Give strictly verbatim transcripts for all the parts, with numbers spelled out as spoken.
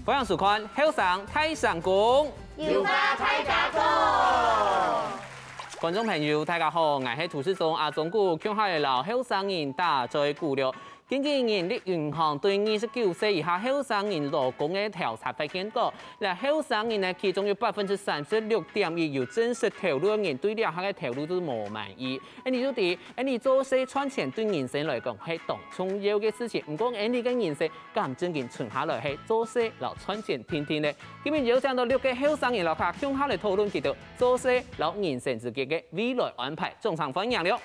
歡迎收看《後生大聲公》，有話大家講。觀眾朋友，大家好，𠊎係主持人阿忠牯，共下來摎後生人打嘴鼓了。根據人力銀行對二十九歲以下後生人勞工个調查發現到，這後生人呢，其中有百分之三十六點一有正式頭路个人對這下个頭路都無滿意。恁樣就知，恁樣做事賺錢對人生來講係當重要个事情。毋過，恁樣个人生敢正經存下來係做事摎賺錢定定呢？今日邀請到六個後生人摎大家共下來討論佢兜做事摎人生之間个未來安排，掌聲歡迎了。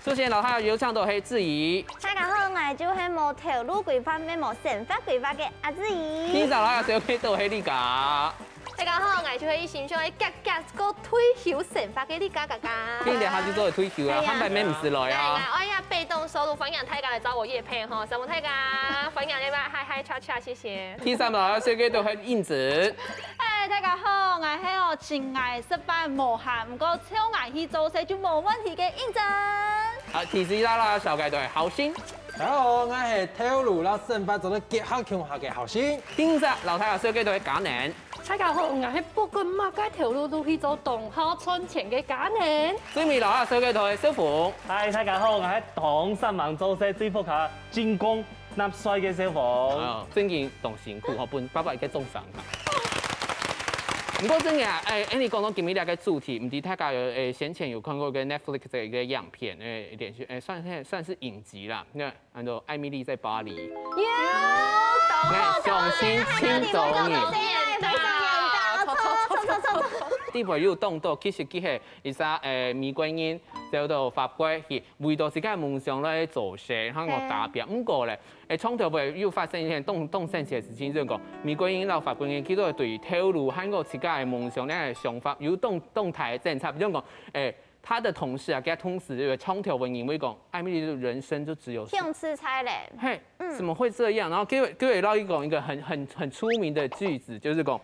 首先，摎大家邀請到係志怡。大家好，𠊎就係無頭路規劃、也無生活規劃个阿志怡。第二，摎大家紹介到係麗佳。大家好，𠊎就係一心想愛遽遽過退休生活个麗佳佳佳。今年下就做退休啊，哎呀。下擺也毋使來啊。哎呀，哎呀，被動收入，歡迎大家來找我業配吼，什麼大家，歡迎你們，嗨嗨恰恰，謝謝。 第三，摎大家紹介到係映子。嗨，大家好，𠊎係哦，盡愛食飯無閒，毋過只要𠊎去做事就無問題个映子。好，第四，摎大家紹介到係浩信。大家好，𠊎係頭路摎生活做得結合共下个浩信。第五，摎大家紹介到係嘉年。大家好，𠊎係不管麼个頭路都去做當好賺錢个嘉年。最尾，摎大家紹介到係小鳳。嗨，大家好，𠊎係當煞猛做事、最不卡進攻 納稅个小鳳。啊，正經當辛苦吼，分爸爸一個掌聲哈。毋過正經啊，哎，恁樣講到今日這個主題，毋知大家有，哎，先前有看過一個Netflix个一個影片，哎，連續，哎，算，算是影集啦，那安到《艾蜜莉在巴黎》。有，哎，相信盡多人。裡背有講到，其實佢係一隻，哎，美國人，走到法國去，為到自家个夢想來做事，然後打拚。毋過咧， 哎，長途會有發生一件當，當神奇个事情，就係講，美國人摎法國人佢兜對頭路還有自家个夢想、這個想法有當，當大个爭差。比如講，哎，他的同事啊，佢个同事，長途會認為講，艾蜜莉的人生就只有，想實在咧。嘿，怎麼會這樣？然後佢會，佢會摎佢講一個很，很，很出名的句子，就是講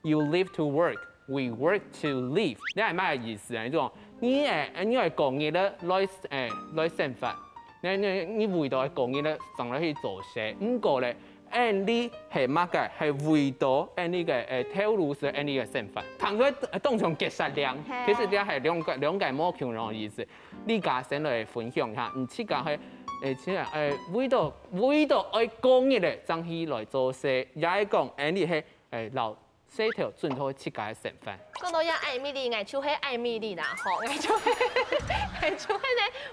，You live to work, we work to live。這係麼个意思啊？你講，你，哎，你愛工作了，來，哎，來生活。 你，你，你為到愛工作了，正來去做事。毋過咧，恁樣係麼个？係為到恁樣个，哎，頭路係恁樣个生活。聽起來當像結煞令，嘿。其實這係兩個，兩個無共樣个意思。你家先來分享一下，你自家係，哎，自家，哎，為到，為到愛工作咧，正去來做事，也係講，恁樣係，哎，摎 事頭準做自家个生活。講到這艾蜜莉，𠊎就係艾蜜莉啦，吼，𠊎就係，𠊎就係呢，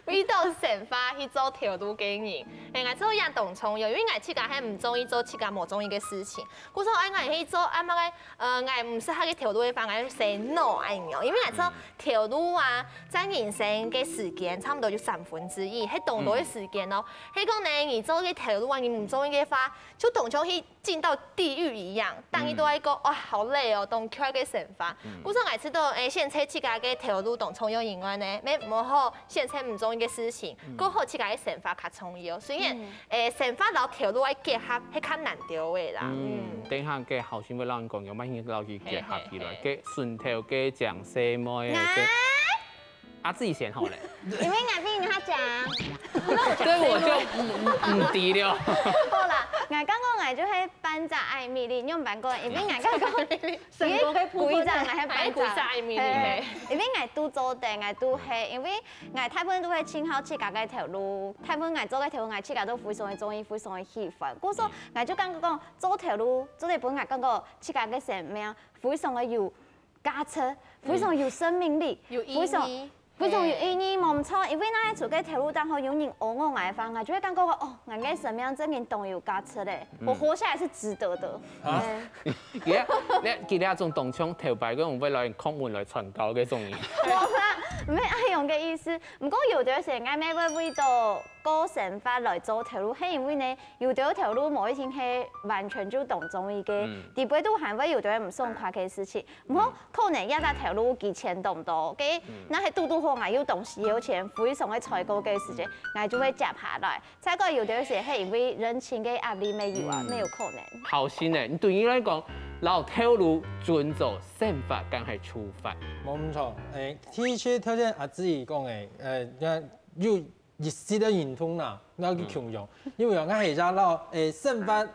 為到生活去做頭路个人。哎，𠊎做這當重要，因為𠊎自家還毋中意做自家無中意个事情。故所愛𠊎去做，啊，麼个，呃，𠊎毋適合个頭路个話，𠊎say no恁樣。因為𠊎做頭路啊，佔人生个時間差不多就三分之一，係當多个時間咯。係講呢，你做个頭路啊，你毋中意个話，就當像去 進到地獄一樣，逐日都愛講，哇，好累哦，當苦个生活。故所𠊎知道，哎，選擇自家个頭路當重要以外呢，也無好選擇毋中意个事情，過好自家个生活較重要。雖然，哎，生活摎頭路愛結合，係較難兜个啦。嗯，等下个好新聞摎你講，有麼个摎佢結合起來，嘿嘿嘿。个順頭个講細妹个。 啊，自家先好咧。因為𠊎比你較強。這我就毋，毋，毋知了。好啦，𠊎感覺𠊎就係半隻艾蜜莉，你有辦過？因為𠊎感覺成功个部分呢？佢歸隻，𠊎係半隻。哎，歸隻艾蜜莉，嘿，嘿。因為𠊎都做得，𠊎都係，因為𠊎大部分都係盡好自家个頭路，大部分𠊎做个頭路，𠊎自家都非常个中意，非常个喜歡。故所，𠊎就感覺講，做頭路，做得分𠊎感覺自家个生命非常个有 價值，非常有生命力，有意義。非常，非常有意義，無毋著。因為若係做个頭路當好，有人呵護𠊎个話，𠊎就會感覺講，哦，𠊎个生命正經當有價值咧，我活下來是值得的。啊？對。佢，你，佢這種當像頭擺該種會來敲門來傳教該種人。無啦，毋係恁樣个意思。毋過有兜時𠊎乜會為著過生活來做頭路，係因為呢，有兜頭路無一定係完全就當中意个，裡背都還會有兜毋爽快个事情。 毋過可能這隻頭路佢錢當多，該若係堵堵好𠊎有當時有錢，非常个衰過个時節，𠊎就會接下來。再過有兜時係因為人情个壓力乜有啊，乜有可能。好心欸，你對你來講，摎頭路準做生活敢係處罰？無毋著，欸，第一條件阿志講欸，呃，有一息个認同啦，摎佢共樣，因為啊，𠊎係也摎欸生活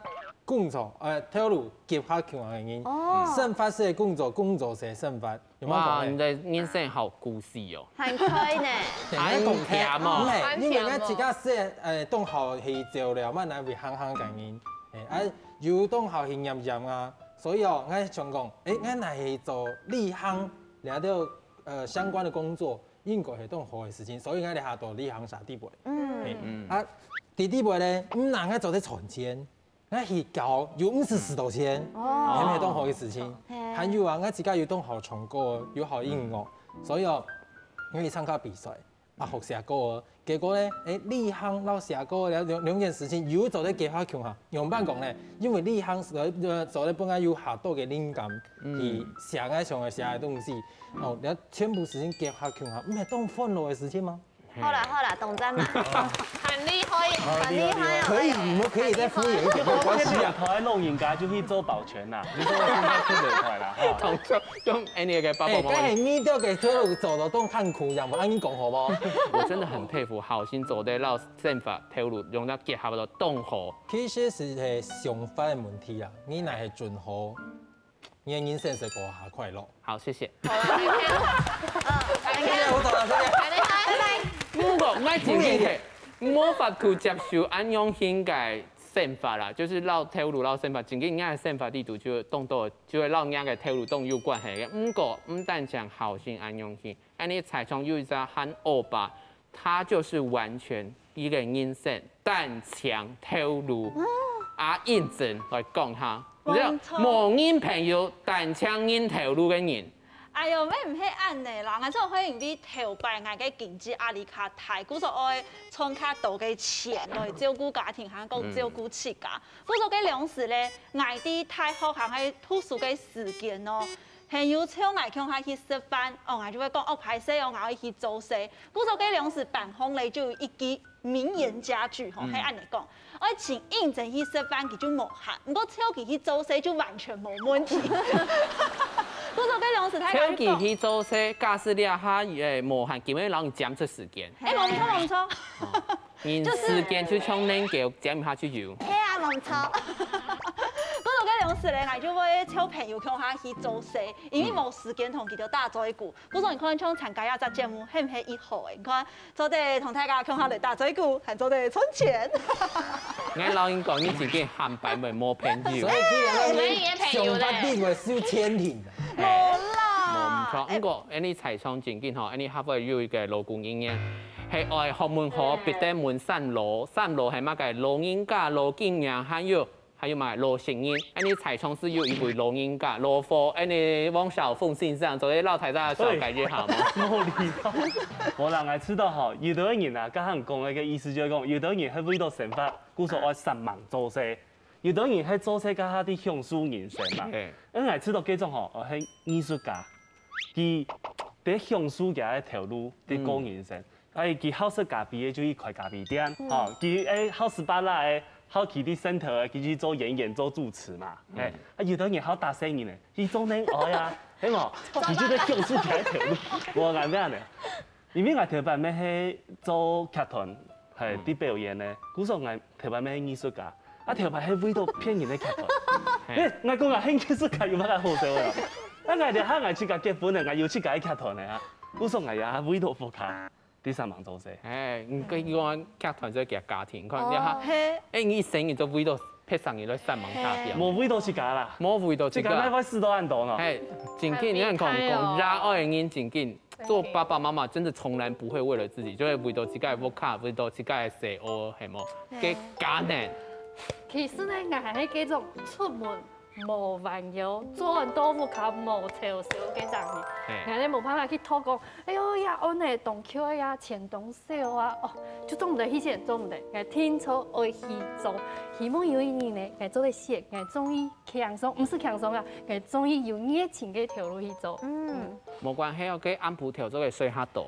工作，呃，頭路夾較強个人。哦。生活式个工作，工作式个生活，有無講呢？哇，你的人生好故事哦。還可以呢。對，你講還甜哦。毋係，因為𠊎自家係，呃，當好去照料，嘛，來為行行个人，誒，啊，又當好去驗驗啊，所以哦，𠊎想講，誒，𠊎來去做旅行，了解，呃，相關的工作，應該係當好的事情，所以𠊎來下到旅行社底背。嗯，嘿，啊，在底背呢，毋但𠊎做得賺錢， 𠊎去教又毋使使到錢，哦係毋係當好个事情？嘿還有啊，𠊎自家又當好唱歌，又好音樂，所以哦，𠊎去參加比賽，啊，學寫歌哦。結果呢，誒，旅行摎寫歌兩兩兩件事情又做得結合共下。仰般講呢？因為旅行所以呃所以分𠊎有較多个靈感，去寫𠊎想要寫个東西。哦，然後全部事情結合共下，毋係當歡樂个事情嗎？好啦好啦，當讚嘛，很厲害。很厲害哦。可以，你們可以再敷衍一點，沒有關係啊。頭个老人家就去做保全啦，你做現在特別快啦哈。同就用 Annie 个爸爸哎，媽媽該係你兜个頭路做到當艱苦樣，無恁樣講好無？我真的很佩服，好心做得摎生活頭路用到結合到當好。其實係想法个問題啊，你若係準好，你个人生係過較快樂。好，謝謝。好啦，OK，嗯，OK，我懂了，謝謝。拜拜。毋過，𠊎真正係無法度接受恁樣型个生活啦，就是摎頭路摎生活，真正人个生活裡肚就當多，就會摎人个頭路當有關係个。毋過，毋單淨好心恁樣型，恁樣在場有一隻韓歐巴，他就是完全一個人生單淨頭路。啊，認真來講哈，你知道，沒錯。無人朋友，單淨認頭路个人。 哎喲，乜毋係恁呢啦，𠊎做會因為頭擺𠊎个經濟壓力較大，故所愛賺較多个錢來照顧家庭，還講照顧自家。故所該量時咧，𠊎在大學還係讀書个時間哦，朋友邀𠊎共下去食飯，哦，𠊎就會講哦，歹勢哦，𠊎愛去做事。故所該量時班上咧就有一句名言佳句吼，係恁呢講。 愛請應徵去食飯，佢就無閒；毋過招佢去做事就完全無問題。故所該量時大家請佢去做事，假使你下也無閒，今日讓你佔出時間，哎，無錯無錯，你時間就像能夠佔下去有。係啊，無錯。故所該量時咧，𠊎就會招朋友共下去做事，因為無時間同佢兜打嘴鼓。故所你看，像參加這隻節目，係毋係已好誒？你看， 做得同大家共下來打嘴鼓，還做得賺錢。𠊎摎你講，你自己喊擺尾無朋友所。以既然我們也朋友嘞想法定位是有天庭的。無啦，無錯，毋過，恁呢在場正經吼，恁呢客話有一個老古人言，係愛學問好，必得問三老，三老係麼个？老人家、老經驗，還有 還有嘛，老實人，恁呢在場係有一位老人家，老伙，恁呢汪小鳳先生，做得摎大家紹介一下無？無禮貌。無啦，𠊎知道吼，有兜人啊，剛剛講个意思就係講，有兜人係為著生活，故所愛煞猛做事；有兜人係做事，該下在享受人生嘛。嘿因為𠊎知道這種吼，係藝術家，佢在享受佢个頭路，在過人生。 哎，佢好食咖啡个就去開咖啡店，吼，佢哎好食巴拉个，好去在centre个，佢去做演員、做主持嘛。哎，啊有兜人好打生意呢，去做人愛啊，係無？佢就在享受佢个頭路，無恁樣呢。因為𠊎頭擺乜係做劇團，係在表演呢，故所𠊎頭擺乜係藝術家，啊頭擺係為著騙人个劇團。哎，𠊎講啊，係藝術家有麼个好笑个？啊𠊎這下𠊎自家結婚了，𠊎有自家个劇團了啊，故所𠊎也為著屋下。 在煞猛做事。哎，你跟你講劇團做佢个家庭，你看你看，係，哎，你一生你就為著別儕人來煞猛打拚，無為著自家啦，無為著自家。自家哪會使到恁多呢？哎，正經，你看講講，熱愛个人正經，做爸爸媽媽真的從來不會為了自己，就會為著自家个屋下，為著自家个細孲，係無？个家人。其實呢，𠊎還係該種出門無煩憂，轉到屋下無愁愁个人。嘿𠊎呢無辦法去討講，哎喲呀，恁呢當𤸁呀，錢當少啊，哦，就做毋得去選，做毋得，𠊎定著愛去做。希望有一日呢，𠊎做得選，𠊎中意輕鬆，毋係輕鬆啊，𠊎中意有熱情个頭路去做。嗯，無關係哦，該暗晡頭做个睡較多。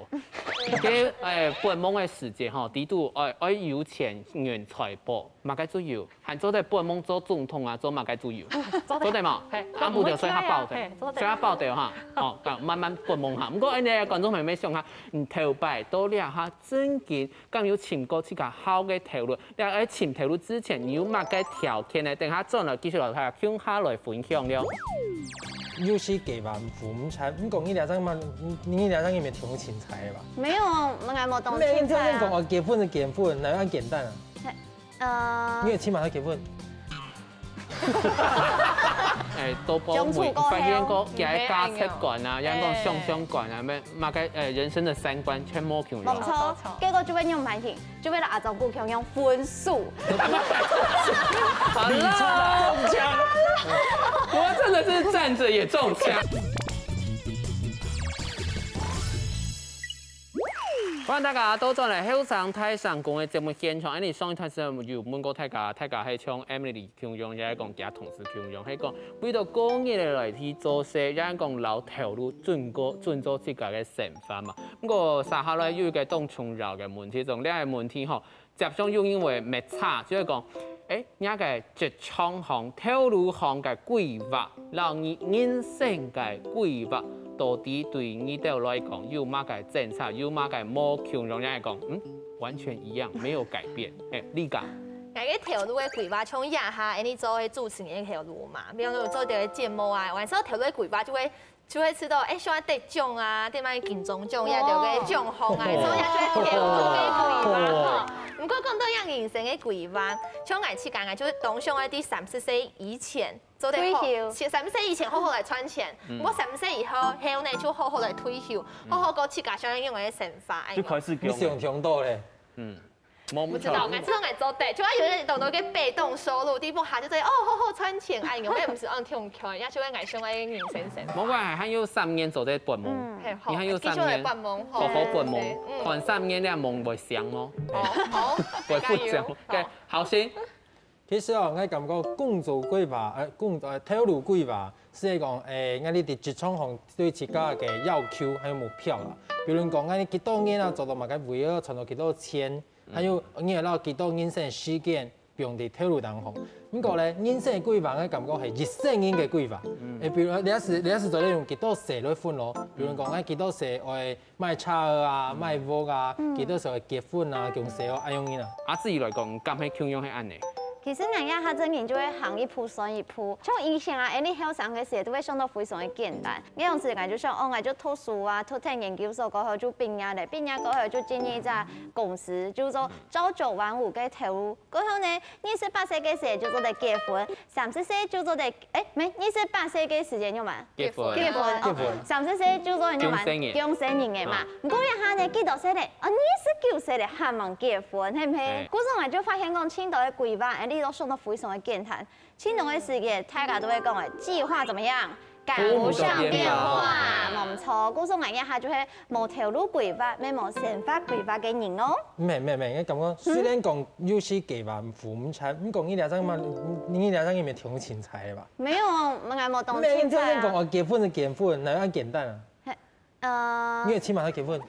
該，欸，發夢个時節吼，裡肚愛，愛有錢銀財寶，麼个都有，還做得發夢做總統啊，做麼个都有，做得無？係，暗晡就睡較飽个，係，做得。睡較飽个哈，好，慢慢發夢哈。毋過恁呢，觀眾朋友們想下，你頭擺到這下正經，敢有尋過自家好个頭路？ 在愛尋頭路之前，你有麼个條件呢？等下轉來繼續摎大家共下來分享了。又係幾萬五千，毋過你這張嘛，你，你這張也沒聽清楚吧？沒有，我還沒懂清楚啊。沒有，你這樣講，哦，結婚就結婚，哪有恁簡單啊？呃，你也起碼要結婚。欸，都包尾，相處過後。發現講，佢个價值觀啊，有人講想像觀啊，麼，麼个，呃，人生的三觀全無共樣。無錯，結果就會用蠻挺。 就會摎阿忠牯共樣分手。好了，中槍。我真的是站著也中槍。歡迎大家倒轉來後生大聲公个節目現場。恁呢上一段時間有問過大家，大家係像 Emily 共樣，也係講其他同事共樣，係講為著過日个來去做事，也係講摎頭路準過，準做自家个生活嘛。 毋過，接下來有一個當重要个問題，從這個問題吼，接上有因為沒差，就係講，欸，若个職場項、頭路項个規劃，摎你人生个規劃，到底對你兜來講有麼个精差，有麼个無共樣？若係講，嗯，完全一樣，沒有改變。欸，你講。𠊎个頭路个規劃，從這下，恁呢做个主持人个頭路嘛，比如講有做兜个節目啊，完事頭路个規劃就會 就會知道，欸，想愛得獎啊，得麼个金鐘獎，也得个獎項啊，所以也就會跳舞个規劃吼。毋過講到這人生个規劃，像𠊎自家，𠊎就當想愛在三十歲以前做得好，退休。三十歲以前好好來賺錢，毋過三十歲以後，後呢就好好來退休，好好過自家想愛用个生活，恁樣。就開始你想像到咧。嗯。 無毋著。毋知道，𠊎知𠊎做得，就愛有一種當多个被動收入，第一步下就做，哦，好好賺錢，哎，𠊎也毋使恁痛苦，也就會𠊎想愛人生生活。無關係，還有三年做得發夢，嗯。係，你還有三年，繼續來發夢，好好發夢，嗯。看三年這夢會醒無？哦，好，會發醒。加油，OK，好。好心。 其實哦，𠊎感覺工作規劃，呃，工，呃，頭路規劃，係講，欸，𠊎俚在職場項對自家个要求還有目標啦。比如講，𠊎俚幾多年啊，做到麼个位啊，賺到幾多錢，還有你愛摎幾多人生時間放在頭路當中。毋過呢，人生規劃，𠊎感覺係一生人个規劃。欸，比如，你也係，你也係做得用幾多歲來分咯。比如講，𠊎幾多歲愛 買車啊，買屋啊，幾多歲結婚啊，降細哦，恁樣呢？啊，至於來講，敢係共樣係恁呢？其實𠊎這下正經就會行一步算一步。像以前啊，恁呢後生个時節都會想到非常个簡單。該樣時𠊎就想，哦，𠊎就讀書啊，讀忒研究所過後就畢業了，畢業過後就進入一家公司，就做朝九晚五个頭路。過後呢，二十八歲个時節就做得結婚，三十歲就做得，欸，無，二十八歲个時節用嘛？ 結婚。結婚，哦，結婚。三十歲就做人家嘛，降細人。降細人个嘛。啊。毋過這下呢，幾多歲咧？啊，二十九歲咧，還吂結婚，係毋係？係。故所𠊎就發現講，盡多个規劃，欸，你都想到非常个簡單。盡多个時節，大家都會講，欸，計劃怎麼樣？趕不上變化，趕不上變化。無錯。故所𠊎這下就係無頭路規劃，也無生活規劃个人哦。毋係，毋係，毋係，𠊎感覺雖然講有時計劃無毋差，毋過你這張嘛，你這張也無聽清楚吧？ 沒有，𠊎無當清楚啊。沒有，你這樣講，哦，結婚就結婚，哪有恁簡單啊？嘿，呃，你也起碼要結婚。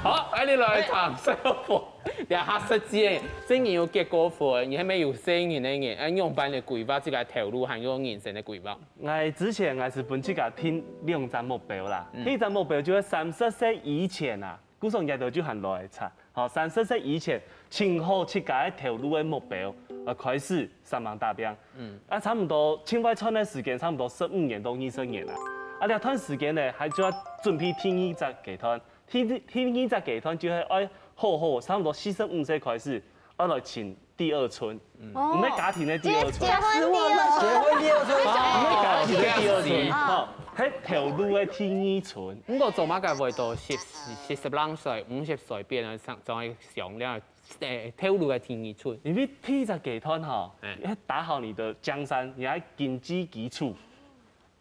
好，恁呢來談生活，這下實際个，真正有結過婚，你還無有細人个人，愛仰般个規劃自家頭路，還有人生个規劃？𠊎之前𠊎係分自家定兩隻目標啦。嗯。第一隻目標就係三十歲以前啊， 故所𠊎兜就還來得早。吼，三十歲以前，尋好自家个頭路个目標，呃，開始煞猛打拚。嗯。啊，差毋多，盡壞賺个時間，差毋多十五年到二十年啊。啊，這段時間呢，還就愛準備第二隻階段。第，第二隻階段就係愛好好，差毋多四十五歲開始，愛來尋 第二春，嗯。哦。毋係家庭个第二春。結，結婚第二春。結婚第二春。哦，毋係家庭个第二春，哦。吼，係頭路个第二春。毋過做麼个會到四，四十零歲、五十歲變成像，像，像這樣，欸，頭路个第二春？因為第一隻階段吼，欸。係打好你的江山，你愛經濟基礎。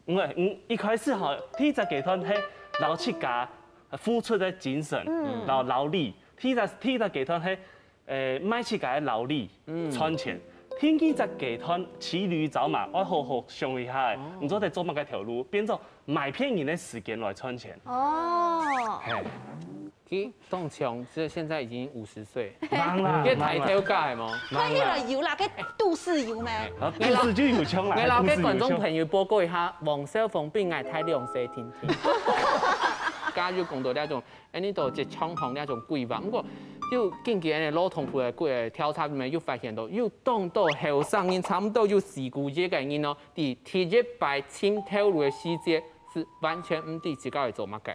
因為，嗯，一開始吼，第一隻階段係摎自家付出个精神，嗯。摎勞力。第一隻，第一隻階段係，呃，賣自家个勞力，嗯。賺錢。定期隻階段騎驢找馬，愛好好想一下，你做得做麼个頭路，變做買別人个時間來賺錢。哦，嘿，佢當像，這現在已經五十歲，忙啦，佢抬頭家係無？看起來有啦，該肚屎有咩？然後肚屎就有窮啦，我老肚屎有窮。給觀眾朋友報告一下，黃少峰比𠊎大兩歲定定。剛剛就講到這種，哎，你都職場項這種規劃，不過又根據恁樣勞動部个規調查裡面又發現到，有當多後生人，差不多有四分之一个人哦，在第一擺尋頭路个時節，係完全毋知自家愛做麼个。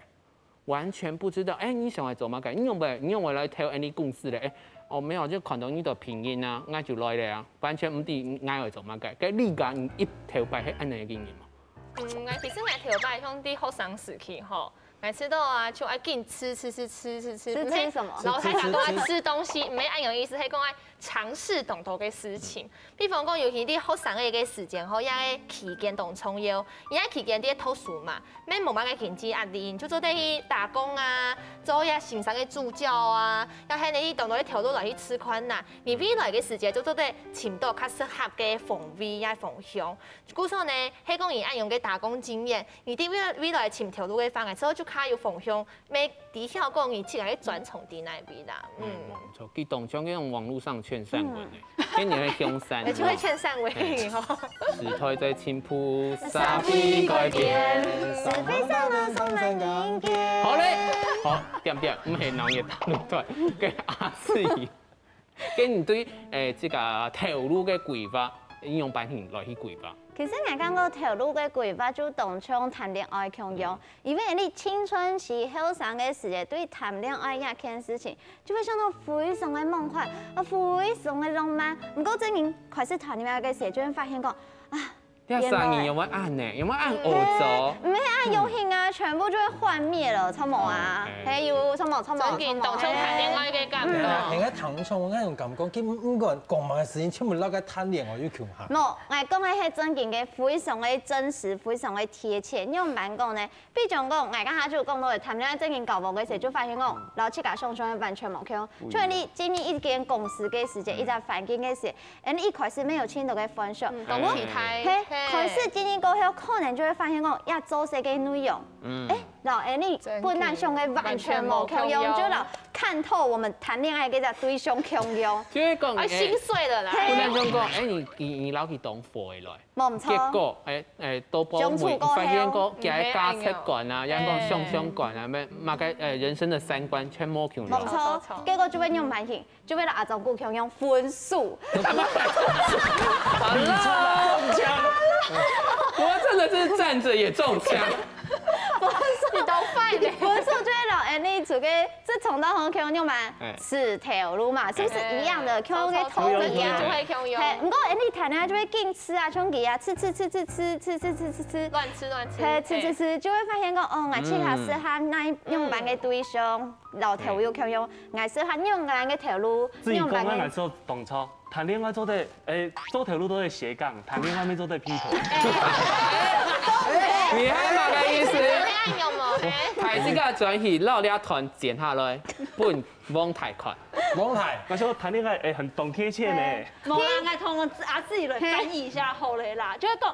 完全不知道，哎，你想愛做麼个？你仰會，你仰會來投恁樣公司咧？哎，哦，沒有，就看到你个聘人啊，𠊎就來了啊，完全毋知𠊎愛做麼个。該你講你一頭擺係恁樣个經驗無？嗯，𠊎其實𠊎頭擺像在學生時期吼，𠊎知道啊，就愛緊吃吃吃吃吃吃，吃吃什麼然後他講愛吃東西，毋係恁樣意思，係講愛嘗試當多个事情。比方講，尤其在學生个時間吼，這个期間當重要，因為期間在讀書嘛， 乜無麼个經濟壓力，就做得去打工啊，做一下先生个助教啊，也係你去當多个頭路來去試看啦。你未來个時節就做得尋到較適合个方位也方向。故所呢，係講你恁樣个打工經驗，你對未未來尋頭路个方向，之後就較有方向，乜知曉講你自家个專長在哪位啦。嗯。嗯，無錯，佢當像該種網路上勸善文呢，跟你會向善。就會勸善為宜吼。時代在進步，社會改變。是非常的送人迎接。好咧，好，點點，毋係鬧熱大路段，跟阿四姨，跟你對誒這個頭路个規劃，應用版型來去規劃。其實𠊎感覺頭路个規劃就當像談戀愛共樣，因為你青春期後生个時節，對談戀愛這件事情，就會想到非常个夢幻，啊，非常个浪漫。毋過正經開始談戀愛个時節，就會發現講，啊，這生意有無恁呢？有無恁歐洲？毋係恁有型啊，全部就會幻滅了，著無啊？還有著無？著無？正經當像談戀愛个感覺。人家人家聽眾那種感覺，佢毋管講麼个事情，全部落在談戀愛有共下。無，𠊎講个係正經个，非常个真實，非常个貼切。仰般講呢？比如講，𠊎剛才就講到談戀愛正經交往个時，就發現講，摎自家想像个完全無共。就你進入一間公司个時節，一隻環境个時，哎，你一開始沒有盡多个分享，嗯，當期待。嘿，開始進入過後，可能就會發現講，要做事个內容，哎，摎哎你本來想个完全無共樣，就摎看透我們談戀愛个對象共樣。就會講，啊，心碎了啦。不能講講，哎，你你你老去當火的來。 無毋著。結果，誒誒，到報尾相處過後發現講，佢个價值觀啊，也講想像觀啊，咩麼个誒人生的三觀全無共樣。無毋著，結果就會用蠻型，就會摎阿忠牯共樣分手。我真的是站著也中槍。你當壞呢。分手就會摎Annie做个，這重到好共樣嘛，哎食頭路嘛，是不是一樣的？共樣个道理啊。會共樣。嘿，毋過Annie談戀愛就會緊食啊，像佢啊，食食食食食食食食食食，亂吃亂吃。嘿，食食食，就會發現講，哦，𠊎自家適合哪樣般个對象，摎頭路共樣，𠊎適合仰般个頭路，自己講，仰般个。𠊎來做動作，談戀愛做得，誒，做頭路做得斜槓，談戀愛乜做得劈腿。你還麼个意思？戀愛有無？嘿。大自家轉去，老兩段剪下來，分王太看。王太，我說談戀愛，誒，很懂貼切呢。無啦，𠊎同阿志來翻譯一下好了啦，就係講，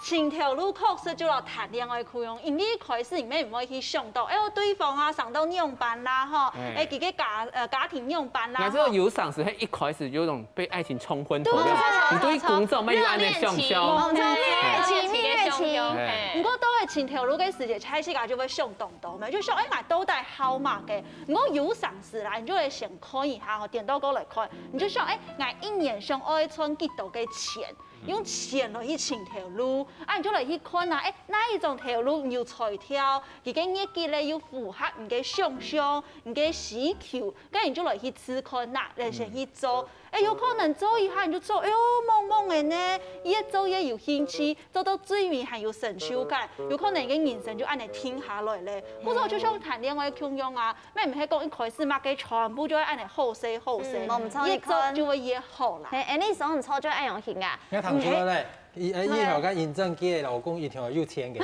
尋頭路確實就摎談戀愛共樣，因為一開始你乜毋會去想到，哎喲，對方啊，生到仰般啦，吼，哎哎，佢个家呃家庭仰般啦，那這種有賞識，他一開始有種被愛情沖昏頭對的，啊你對工作沒有恁樣想象。哦，對，戀愛情，戀愛情。嘿毋過到底尋頭路个時節，開始啊就會想當多嘛，就想，哎，𠊎到底好麼个？毋過有常識啦，你就會先看一下吼，顛倒過來看，你就想，哎，𠊎一年想愛賺幾多个錢，用錢來去尋頭路，啊，你就來去看啊，哎，哪一種頭路你有才調，佢个業績咧又符合你个想象、你个需求，該你就來去試看啦，來先去做。 哎，有可能做一下你就做，哎喲，懵懵个呢，越做越有興趣，做到最尾還有成就感，有可能你个人生就恁樣定下來咧。或者就像談戀愛共樣啊，乜毋係講一開始麼个全部就會恁樣好勢好勢，嗯，無毋著，越做就會越好啦。嘿，Annie講毋著，就恁樣型啊。你看唐初了嘞，以以後个印證佢个老公一定要有錢个。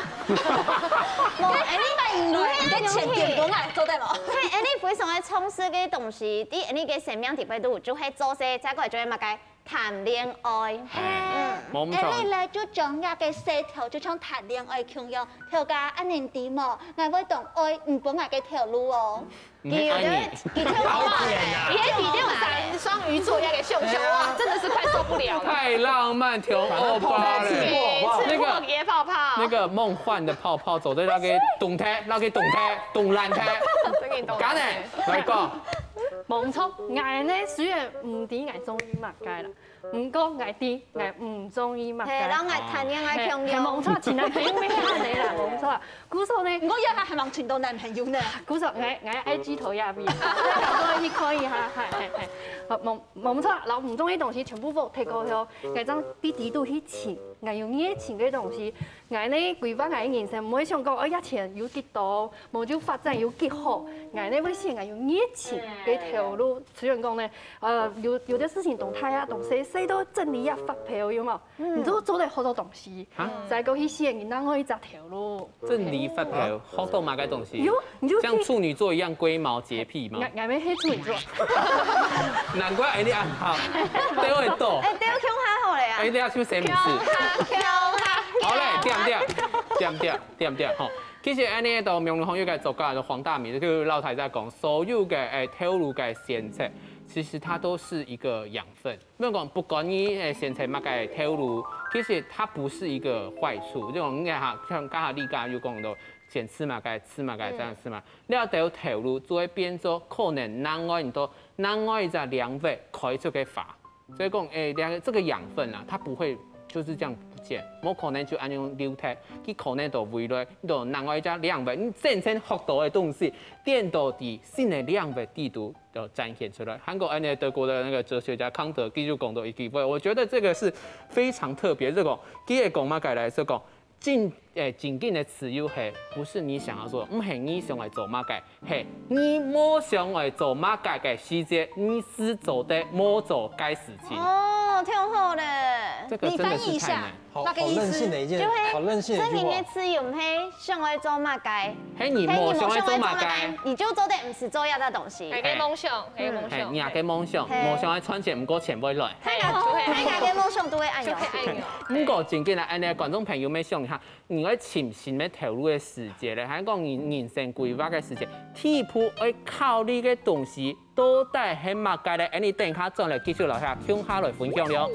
無，恁樣，你个錢點分𠊎，做得無？嘿，恁樣非常个重視个東西，在恁樣个生命底背肚，就係做事，再過來就係麼个談戀愛。嗯，無毋著。恁樣咧，就將這个事頭就像談戀愛共樣，頭家恁樣知無？𠊎會當愛你分𠊎个頭路哦。你愛你。你看你，你看你這種雙魚座一樣的秀秀，哇，真的是快受不了了。太浪漫，頭歐巴反正泡泡嘞。哇赤裸的泡泡，那個夢幻的泡泡，走在那個動態，那個動態，動爛態。真的懂。敢呢？來講，無錯，𠊎呢雖然毋知𠊎中意麼个啦，毋過𠊎知𠊎毋中意麼个。嘿，然後𠊎談戀愛共樣。嘿，無錯，前男朋友乜係恁樣啦，無錯。故所呢，毋過這下還吂尋到男朋友呢。故所𠊎𠊎I G頭也有，各位去看一下，係係係。好，無無錯，然後毋中意東西全部都take過後，𠊎正必須都去尋，𠊎有熱情个東西。𠊎呢規劃𠊎个人生，毋會想講，哎呀錢有幾多，無就發展有幾好。𠊎呢會選𠊎有熱情个頭路。雖然講呢，呃，有有的事情當大啊，當細，細到整理啊發票，有無？你都做得好多東西。啊再過去選你另外一隻頭路。整理發票，學到麼个東西？有，你就像處女座一樣龜毛潔癖嗎？𠊎𠊎乜係處女座。難怪哎你恁好，對我多。哎，對，共下好了呀哎，。等下去誰名字？好嘞，點點點點點點吼。其實恁呢，到名人行業个作家，就黃大米，就老太在講，所有个哎頭路个選擇，其實它都是一個養分。比如講，不管你哎選擇麼个頭路，其實它不是一個壞處。就講你看，像剛才麗佳有講到，選擇麼个，食麼个，這樣食嘛。你要得有頭路，就會變做可能另外你都另外一隻領域開出个花。 所以講，哎，兩个這個養分啊，它不會就是這樣不見，無可能就恁樣流忒，佢可能到未來，你到另外一隻領域，你真正學到个東西，顛倒在新个領域底肚就展現出來。韓國恁呢德國的那個哲學家康德，佢就講到一句話，我覺得這個是非常特別。這個，佢也講麼个來，是講 真，誒，真正个自由係，不是你想要做，毋係你想愛做麼个，係你無想愛做麼个个時節，你係做得無做該事情。哦，聽好了。這個真的是太難。你翻譯一下。好，那個意思好任性的一件，就係好任性的一句話真正个。自由毋係想愛做麼个，係你無想愛做麼个，你就做得毋係做這隻東西。哎，个夢想，哎，个夢係想，你个夢想，係無想愛賺錢，毋過錢會來。大家，大家个夢想都會恁樣。就會愛你。毋過真正來，恁呢觀眾朋友，你想一下，你愛尋新个頭路个時節咧，還講你人生規劃个時節，第一步愛考慮个東西到底係麼个咧？恁呢等一下轉來繼續留下，共下來分享了。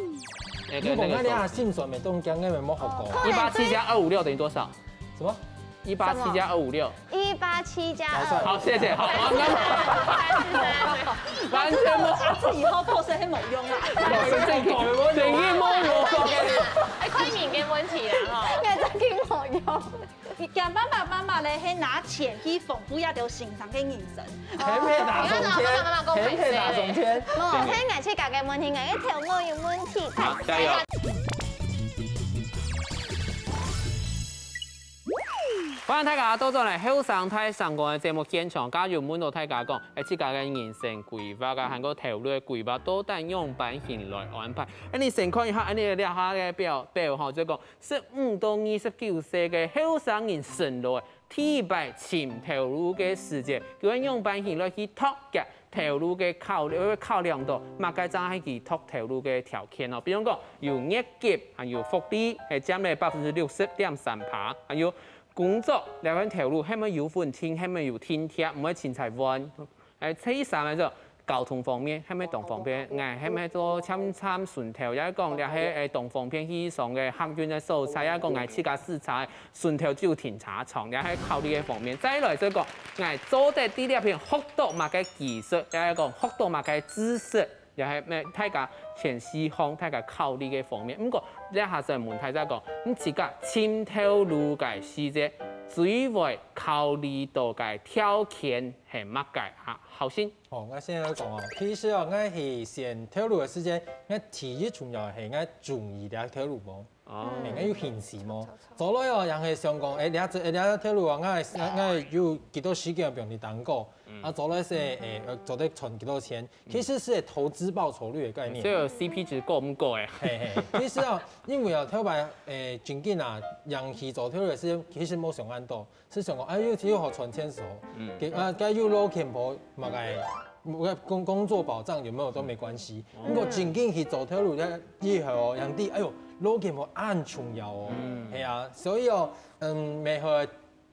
那個，如果那個𠊎這下心酸，每當驚，𠊎無學過。一八七加二五六等於多少？什麼？一八七加二五六。一八七加二。好，謝謝。好，好，那麼完全無。這以後過生係無用啦。等於無有。哎，快敏个問題啦，哈。應該真經無用。你驚爸爸媽媽咧，係拿錢去豐富這條先生个人生。偏偏打中籤，偏偏打中籤。無，係𠊎自家个問題，𠊎个頭腦有問題。好，加油！歡迎大家倒轉來後生大聲公个節目現場，今日有問到大家講，誒，自家个人生規劃啊，還有頭路个規劃，到底仰般形來安排？誒，你先看一下，誒，你這下个表，表吼，就講十五到二十九歲个後生人生路，第一擺尋頭路个時節，佢會仰般形來去擇个 頭路个考慮，會考量到麼个正係佢擇頭路个條件哦。比如講，有月給，還有福利，係佔了百分之六十點三趴，還有工作，這份頭路係毋係有穩定，係毋係有定貼，毋會凊彩換。誒，第三个就交通方面，係毋係當方便？誒，係毋係做站站順頭，也係講這係誒當方便去上个客運个所在，也係講𠊎自家駛車順頭就有停車場，這係考慮个方面。再來就講，𠊎做得在這片學到麼个技術，也係講學到麼个知識，也係咩大家前四項大家考慮个方面。毋過，這下先問大家講，你自家尋頭路个時節，最會考慮到个條件係麼个啊？好心。哦，𠊎先來講哦，其實哦，𠊎係選頭路个時節，𠊎第一重要係𠊎中意這頭路無？哦，誒，𠊎有興趣無？做落哦，也係想講，誒，這這這頭路啊，𠊎𠊎有幾多時間放你當過？啊，做了係，誒，呃，做得賺幾多錢，其實係投資報酬率的概念。所以有 C P 值夠毋夠誒？嘿嘿，其實啊，因為啊，頭擺，誒，正經啊，人去做頭路係，其實無想恁多，係想講，哎，又，又好賺錢手，嗯，給，啊，該又老健保，嘛該，工，工作保障有沒有都沒關係。如果正經去做頭路，以後哦，人哋，哎喲，老健保恁重要哦，嗯，係啊，所以哦，嗯，每回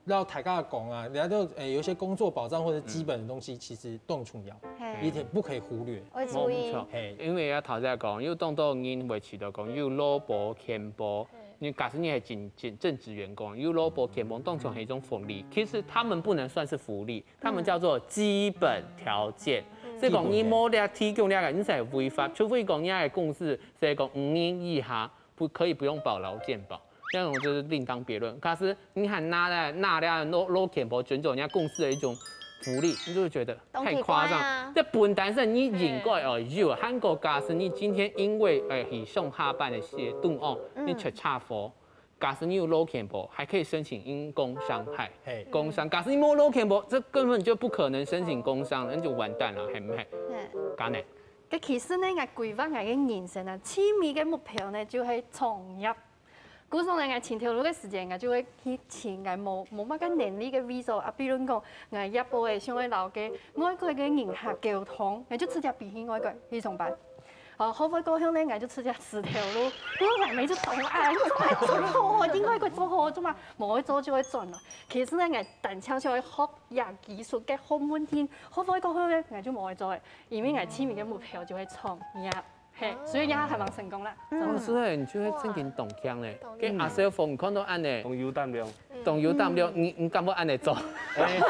然後大家講啊，人家都，誒，有一些工作保障或者基本的東西，其實都很重要，嘿，一定不可以忽略。愛注意。無錯，嘿，因為啊，頭先講，有當多人會提到講，有勞保、健保，你假使你係正，正，正職員工，有勞保、健保當成係一種福利，其實他們不能算是福利，他們叫做基本條件。所以講，你無這提供這個，你才違法，除非講你个公司，所以講五年以下， 不，可以不用保勞健保，那種就是另當別論。可是你還拿來，拿來勞，勞健保，尊重人家公司的一種福利，你就會覺得太誇張。當奇怪啊。這本來係你應該要有，還過假使你今天因為，誒，係上下班个時段哦，你出車禍，假使你有勞健保，還可以申請因公傷害。嘿。工傷，假使你無勞健保，這根本就不可能申請工傷，那就完蛋了，係毋係？嘿。敢呢？該其實呢，𠊎規劃𠊎个人生啊，最尾个目標呢，就係創業。 故所呢，𠊎尋頭路个時間，𠊎就會去尋𠊎無，無麼个能力个位所。啊，比如講，𠊎業務个想愛摎該外國个人客溝通，𠊎就直接飛去外國去上班。哦，學會過後呢，𠊎就直接辭頭路，因為𠊎每次當愛，做好好，應該做好好做嘛，無愛做就會轉嘛。其實呢，𠊎單淨想愛學這技術个學問定，學會過後呢，𠊎就無愛做了，因為𠊎最尾个目標就係創業。 嘿，所以這下還蠻成功啦。哦，所以你就會正經當強咧。當強。跟阿小鳳看到恁呢，當有膽量。當有膽量，你，你敢會恁呢做？哎，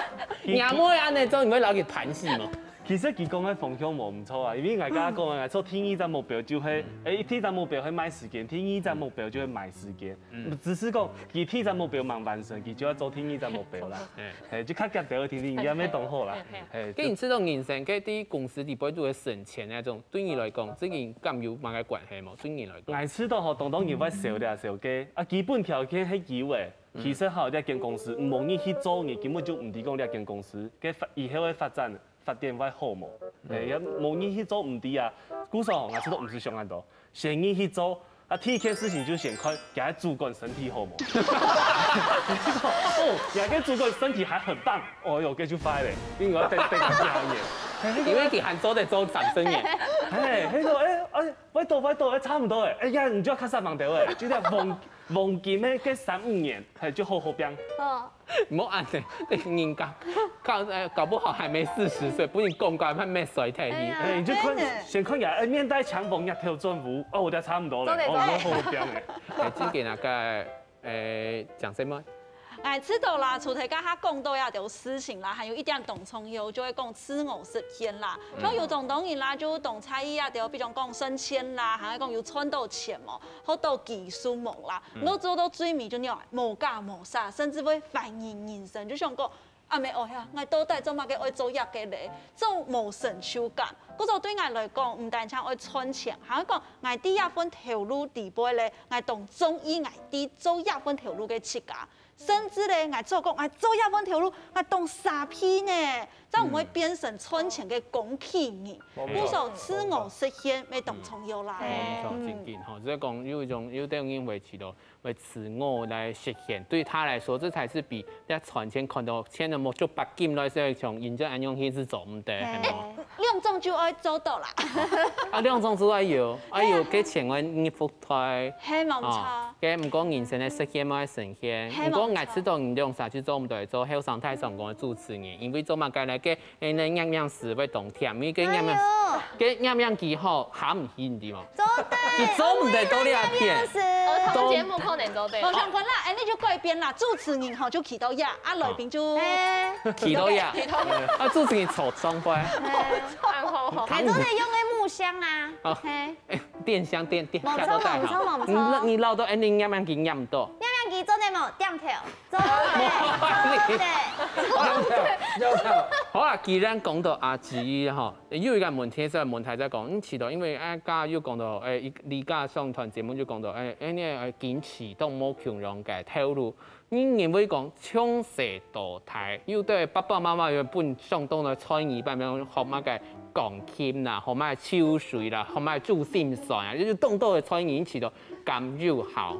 你也毋會恁呢做，你會摎佢盤死無？其實佢講个方向無毋著啊，因為𠊎剛剛講个，𠊎做第一隻目標就係，哎，第一隻目標係賣時間，第二隻目標就係買時間。 嗯。只是講，佢第一隻目標吂完成，佢就愛做第二隻目標啦。嘿。嘿，就較遽兜仔定定，也無當好啦。嘿，嘿。嘿，該你知道人生，該對公司裡背就會升遷那種，對你來講，這個敢有麼个關係無？對你來講？𠊎知道吼，當多人會愁這愁該，啊，基本條件係有誒。嗯。其實吼，這間公司，無你去做，你根本就毋知講這間公司，該發，以後个發展，發展會好無？嗯。嘿，也無你去做毋知啊。故所吼，𠊎知道毋使想恁多。 先入去做，啊，第一件事情就先看佢个主管身體好無。哦，佢个主管身體還很棒，哦喲，該就壞咧，因為𠊎等，等佢幾下年。因為佢還做得做三十年。嘿，佢講，哎，哎，拜託，拜託，哎，差毋多誒，哎呀，你就愛較煞猛兜誒，就這樣黃，黃金个該三五年，嘿，就好好拚。哦。 莫恁呢，人家搞，呃，搞不好還沒四十歲，分人講到還沒衰退去。哎呀，哎，你就看，真的。先看一下，哎，面帶強風，額頭轉烏，哦，𠊎就差毋多了，做得，哦，做得。𠊎好好拚誒。哎，這個那個，哎，講什麼？哎，知道啦，除忒剛剛講到這兜事情啦，還有一點當重要，就係講自我實現啦。嗯。像有當多人啦，就當在意這兜，比如講升遷啦，還係講有賺到錢無，學到技術無啦。嗯。𠊎做到最尾就仰，無價無啥，甚至會懷疑人生，就想講， 阿姆，哦呀，𠊎到底做麼个愛做這個咧？做無成就感。故所對𠊎來講，毋單淨愛賺錢，還愛講𠊎在這份頭路裡背咧，𠊎當中意𠊎在做這份頭路个自家。甚至咧，𠊎做講，𠊎做這份頭路，𠊎當沙鼻呢，正毋會變成賺錢个工具人。嗯。故所自我實現乜當重要啦。嗯。無錯，正經吼，所以講有一種，有兜人會試著 為自我來實現。對他來說，這才是比在賺錢看到錢的目標，白金來說，像人家恁樣，佢係做毋得，嘿。係無？兩種就愛做到啦。啊，兩種就愛有，愛有，嘿啊。該錢愛入福袋。嘿，無錯。哦，該毋過人生个實現愛實現。嘿，毋過，無錯。𠊎知道你兩儕就做毋得做後生大上公个主持人，因為做麼个呢？該 哎，該樣樣事會當甜，因為該樣樣，哎喲。該樣樣佢吼，喊毋起，你知無？做得，佢做毋得到這片。該樣樣事。兒童節目可能做得。無相關啦，哎，你就改變啦，主持人吼就企到這，啊，來賓就，哎。企到這。企到這。啊，主持人坐上背。哎。按好好。哎，做得用个木箱啊。哦。嘿。哎，電箱，電，電，無錯，無錯，無錯。你，你老到，哎，你樣樣佢樣毋到。樣樣你做得無？點頭，做得，做得。有有有。好啦，既然講到阿姊吼，有一個問題係問題在講，你知道，因為啊，剛剛有講到，誒，一，你家上段節目就講到，誒，誒，你誒堅持都無共樣个頭路，你認為講從細到大，有對爸爸媽媽有分上當个才藝，比如學麼个鋼琴啦，學麼个泅水啦，學麼个珠心算啊，就是當多个才藝，你知道敢有效？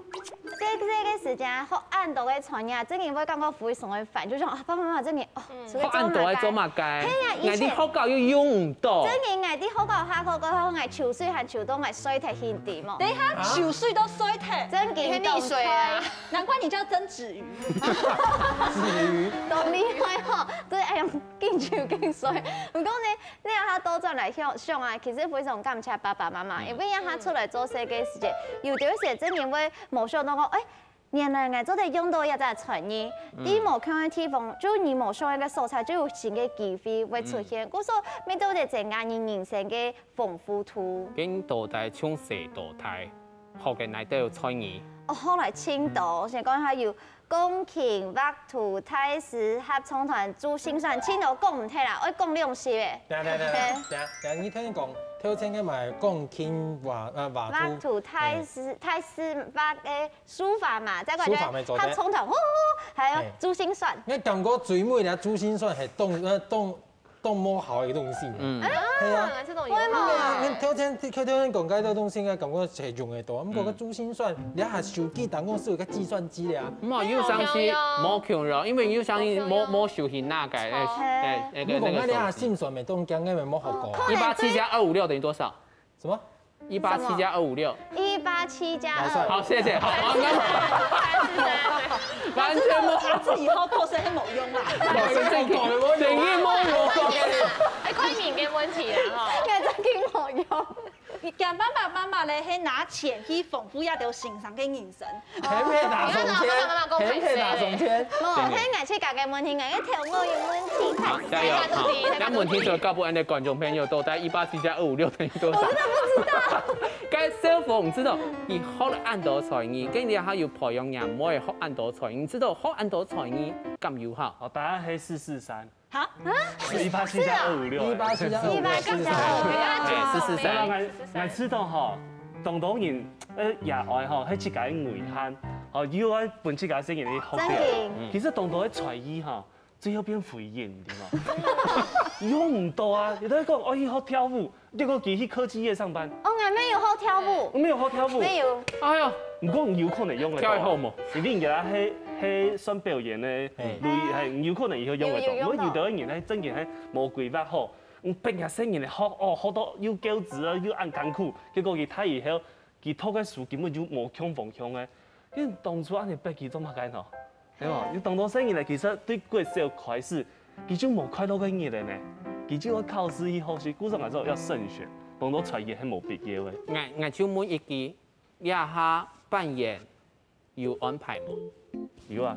這這個時間學恁多个才藝，真个會感覺非常个煩，就像啊，爸爸媽媽真个哦，出去學恁多愛做麼个？係啊，以前𠊎在學校又用毋到。真个，𠊎在學校下課過後，𠊎泅水還泅到𠊎睡忒很低嘛。等一下，泅水都睡忒，真个你很溺水啊！難怪你叫曾子瑜。至於當厲害吼，對，哎呀，緊泅緊睡。毋過呢，你讓他倒轉來想想啊，其實非常感謝爸爸媽媽，因為讓他出來做事个時節，有的時節真个會無想到講，哎，原來𠊎做得用到這隻才藝，在無共个地方，就你無想个所在，就有新个機會會出現。故所，乜做得增加你人生个豐富度。跟到底從細到大，學个哪兜才藝？哦，後來盡多，先講下有鋼琴、畫圖、大師、合唱團、珠心算，盡多講毋忒啦，愛講兩集誒。等下等下等下等下等下，你聽你講，頭前个嘛鋼琴畫呃畫圖，畫圖、大師、大師畫个書法嘛，再過書法沒錯合唱團，呼呼呼，還有嘿珠心算。我感覺最尾个珠心算係當呃當當無效个東西。嗯，係啊。啊，這種有會嗎你頭前頭前講該兜東西，應該感覺係用得到。毋過个珠心算，你還手機當中係有个計算機个啊。無有相信有有無共樣，因為有相信有無無受氣那个，誒誒那個你講該你啊，那個手機。心算沒當驚，該沒學過。一八七加二五六等於多少？什麼？一八七加二五六。一八七加二，來算好，謝謝。好，好，那完全無。阿姊以後過世係無用啦。老師正經，正經無用。哎，快敏感問題啦哈。應該真經無用。你驚爸爸媽媽咧係拿錢去豐富這兜先生个人生。很配打手籤，很配打手籤。無，係𠊎自家个問題，𠊎个頭腦有問題。好，加油！好，那問題就交分恁个觀眾朋友，到底一八七加二五六等於多少？我真的不知道。該小鳳毋知道，你學了恁多才藝，跟你還有培養人，無會學恁多才藝，你知道學恁多才藝敢有效？好，答案係四四三，哈？一八七加二五六，一八七加二五六一八七加二五六哎，四四然後三。 𠊎知道吼，當多人呃也愛吼，係自家个遺憾，吼又愛分自家細人去學真表演。經。其實當多个才藝吼，最後變回憶，你知無？用毋到啊！有兜講哦去學跳舞，結果佢去科技業上班，哦，𠊎沒有學跳舞，沒有學跳舞，沒有。哎喲，毋過你有可能用得到啊。跳得好無？因為人家係係算表演个，嘿類係有可能以後用得到。有有用到毋過有兜人係正經係無規劃好，嗯，逼人細人學哦，學到又噭眵啊，又恁艱苦，結果佢大以後，佢讀个書根本就無共方向个。因為當初恁樣逼佢做麼个喏？對無？有當多細人咧，其實對國小開始，佢就無快樂个日仔呢，佢就愛考試去學習，故所來說要慎選，當多才藝係無必要个。 𠊎𠊎就問一句，這下扮演有安排無？有啊。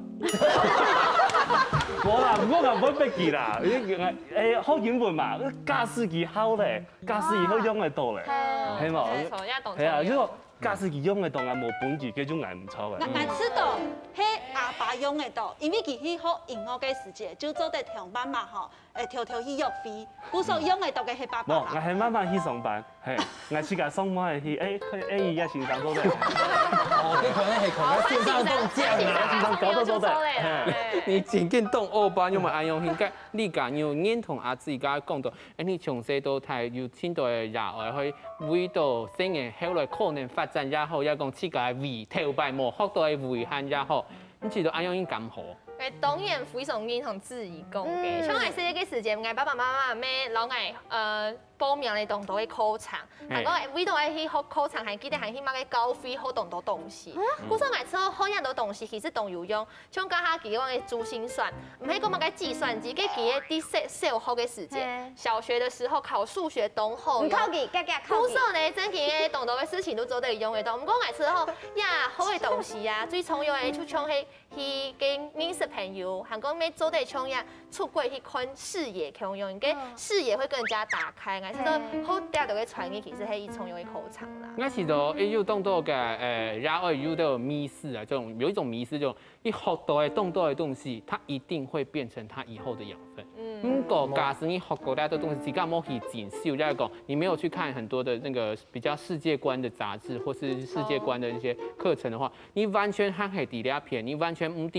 無啦，毋過𠊎毋會逼佢啦，誒，學英文嘛，假使佢好咧，假使以後用得到咧，係無？沒錯，要懂係啊，才藝就講假使佢用得到啊，無本事，該就𠊎毋著个。𠊎𠊎知道，係阿爸用得到，因為佢去學音樂个時節，就做得聽媽媽吼，誒，偷偷去約會，故所用得到个係爸無，爸啦。𠊎係慢慢去上班，係，𠊎自家上班去，誒，可以，誒，也先生做得。哦，這可能係可能線上中獎啊。先生搞到做得。哎你真經當惡霸，因為恁樣應該你家有認同啊，自家講到，誒，你從細到大有盡多个熱愛，去為到細人後來可能發展也好，也講自家个遺頭擺無學到个遺憾也好，你知道恁樣應該好。哎，當然非常認同志怡講个，嗯像𠊎細个時節，𠊎爸爸媽媽乜摎𠊎呃報名了當多个課程，嘿然後為到愛去學課程，還記得還去買个教費，學當多東西。故所𠊎知道學恁多東西其實當有用，像剛剛佢講个珠心算，毋係講買个計算機，該佢个在小小學个時節嘿，小學的時候考數學當好用。你考佢，遽遽考佢。故所呢，正經个當多个事情都做得用得到。毋過𠊎知道，呀，好个東西啊，最重要个就像係去跟認識朋友，還講乜做得像樣出國去看視野共樣，你个視野會更加打開。𠊎知道好大个个創意其實係一種有个考場啦。那其實哦，有當多个呃，然後有的迷思啊，這種有一種迷思，就你學到的、懂到的東西，它一定會變成他以後的養分。嗯，不過假使你學過那个東西，自家無去進修，就是講你沒有去看很多的那個比較世界觀的雜誌，或是世界觀的一些課程的話，你完全還係在那片，你完全毋知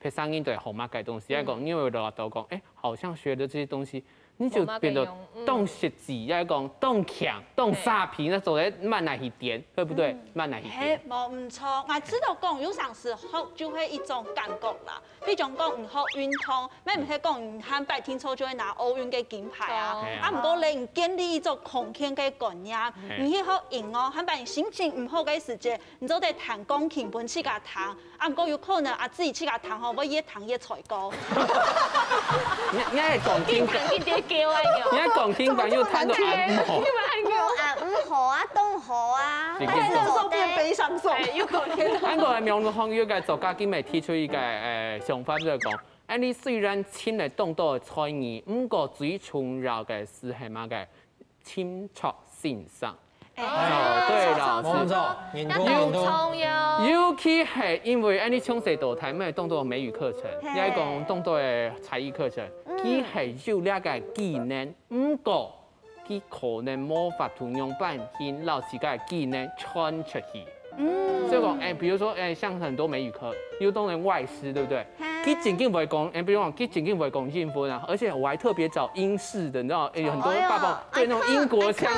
別儕人在學麼个東西。來講，你有落到講，哎，好像學的這些東西，你就變得當實際，來講當強、當沙皮，那做得慢來一點，對不對？慢來一點。係，無毋著。𠊎知道講，有成時學就係一種感覺啦。比如講，你學運動，乜毋係講你下擺定著就會拿奧運个金牌啊。啊，毋過咧，你建立一種空間个觀念，你去學音樂，下擺你心情毋好个時節， 你做得彈鋼琴分自家聽，啊，毋過有可能啊，自家自家彈吼，會越彈越衰過。你你還講聽，越彈越低調啊，你還講聽，反正又彈到恁好。好啊，毋好啊，當好啊。這個受變悲傷受。哎，又講天韓國个網路上有一個作家今日提出一個呃想法，就係講，哎，你雖然親了當多个才藝，毋過最重要个係係麼个？ 尋著先生。哦，對，老師，沒錯，認同，認同。重要。尤其係因為恁呢從細到大，乜當多美語課程，也講當多个才藝課程，佢係有這個技能，毋過佢可能無法度用半天老師个技能傳出去。所以講，哎，比如說，哎，像很多美語課，有當多外師，對不對？ 佢正經會講，誒，比如講，佢正經會講英文啊，而且我還特別找英式的，你知道，誒，有很多爸爸對那種英國腔，